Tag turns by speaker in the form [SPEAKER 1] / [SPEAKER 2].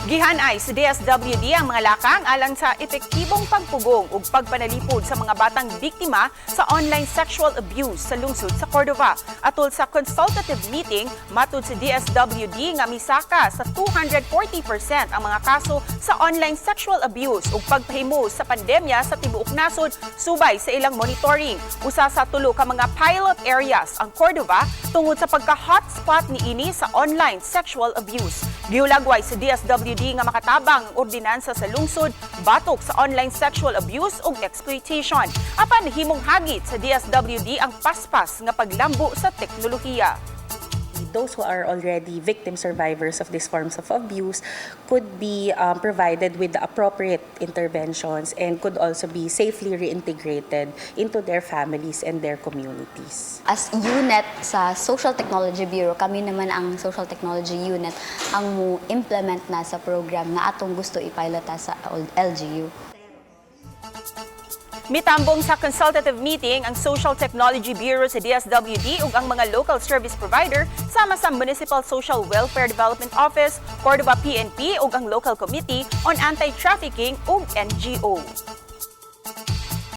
[SPEAKER 1] Gihanay sa DSWD ang mga lakang alang sa epektibong pagpugong ug pagpanalipod sa mga batang biktima sa online sexual abuse sa lungsod sa Cordova. Atol sa consultative meeting, matud sa DSWD nga misaka sa 240% ang mga kaso sa online sexual abuse ug pagpahimo sa pandemya sa tibuok nasod subay sa ilang monitoring. Usa sa tulo ka mga pilot areas ang Cordova tungod sa pagka-hotspot niini sa online sexual abuse. Gihulagway sa DSWD nga makatabang ang ordinansa sa lungsod batok sa online sexual abuse ug exploitation. Apan himong hagit sa DSWD ang paspas nga paglambo sa teknolohiya.
[SPEAKER 2] Those who are already victim survivors of these forms of abuse could be provided with the appropriate interventions and could also be safely reintegrated into their families and their communities.
[SPEAKER 3] As unit sa Social Technology Bureau, kami naman ang Social Technology Unit ang mo implement na sa program nga atong gusto i-pilot sa LGU.
[SPEAKER 1] Mitambong sa consultative meeting ang Social Technology Bureau sa DSWD ug ang mga local service provider sama sa Municipal Social Welfare Development Office, Cordova PNP ug ang Local Committee on Anti-Trafficking ug NGO.